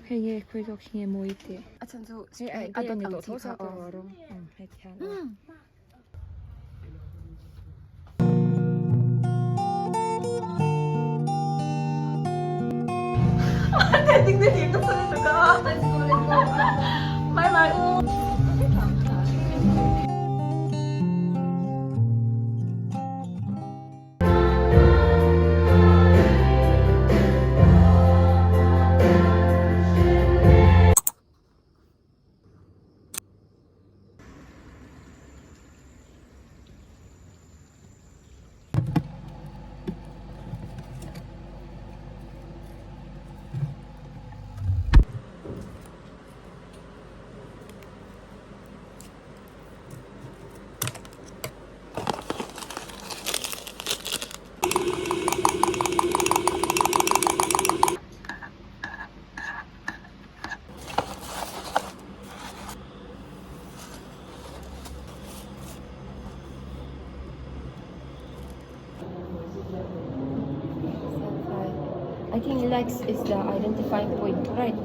Hei nge khawi zawk hi nge mawi tih. A chhan chu Hei a a dawt ni ang tawh chi tho kha sa aw. tawh rawng hei ti hian aw. Bye bye u. I think legs is the identifying point, right?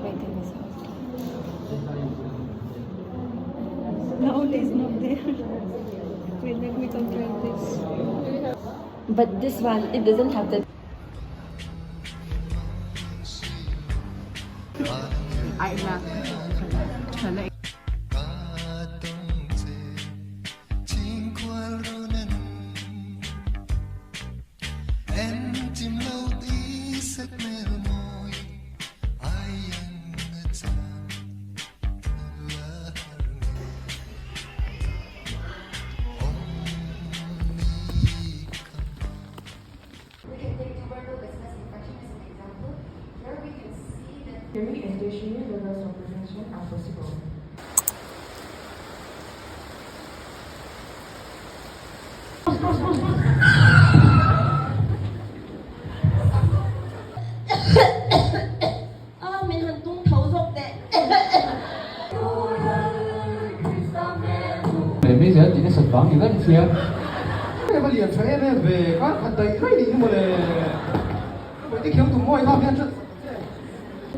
Wait, there is Nauli is not there. Wait, let me compare this. But this one, it doesn't have the We can take tubercle business infection as an example. Here we can see that Primary and tertiary levels of prevention are possible. A min han tung tho zawk teh. Leh mai zel tih nasat vang ni daih sia. Hei va lian tha em em ve, kar khat daih daih nih hi mawle. Ka vawi te khiang tum mawi kha hian hriat sak ta che.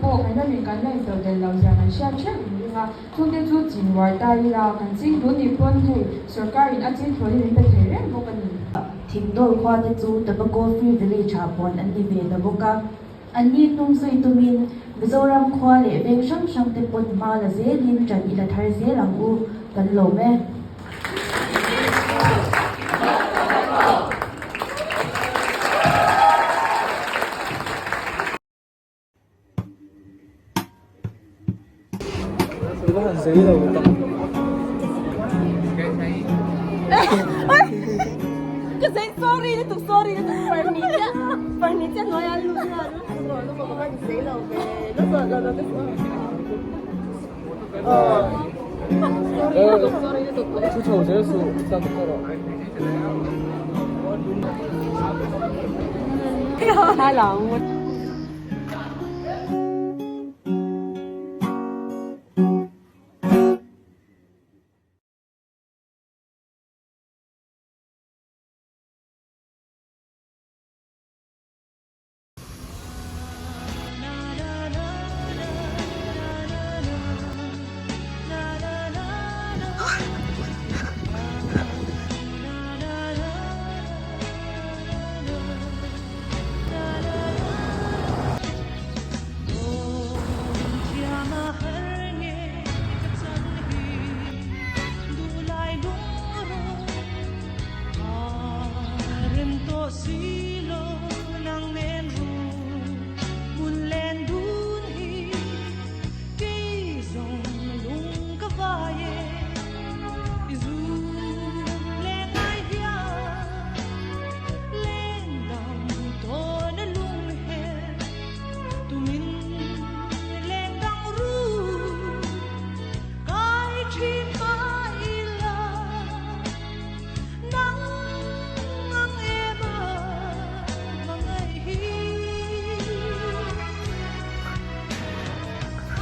Pawh kan ramin kan la into del lo zia kan hriat theuh in ring a, chungte chu chin uar ta ila kan ching tun nih pawn hei sorkarin a chin thawn hi min pe thei reng bawk a ni. Thingdawl khua te chu Tobacco Free Village ah puan an ni ve ta bawk a. An ni hnung zui tumin Mizoram khua leh veng hrang hrang te pawn hma la zelin ṭan i la thar zel ang u, kan lawm e. Ka zei sorry lutuk sorry lutuk furniture furniture hnuai a lut nghal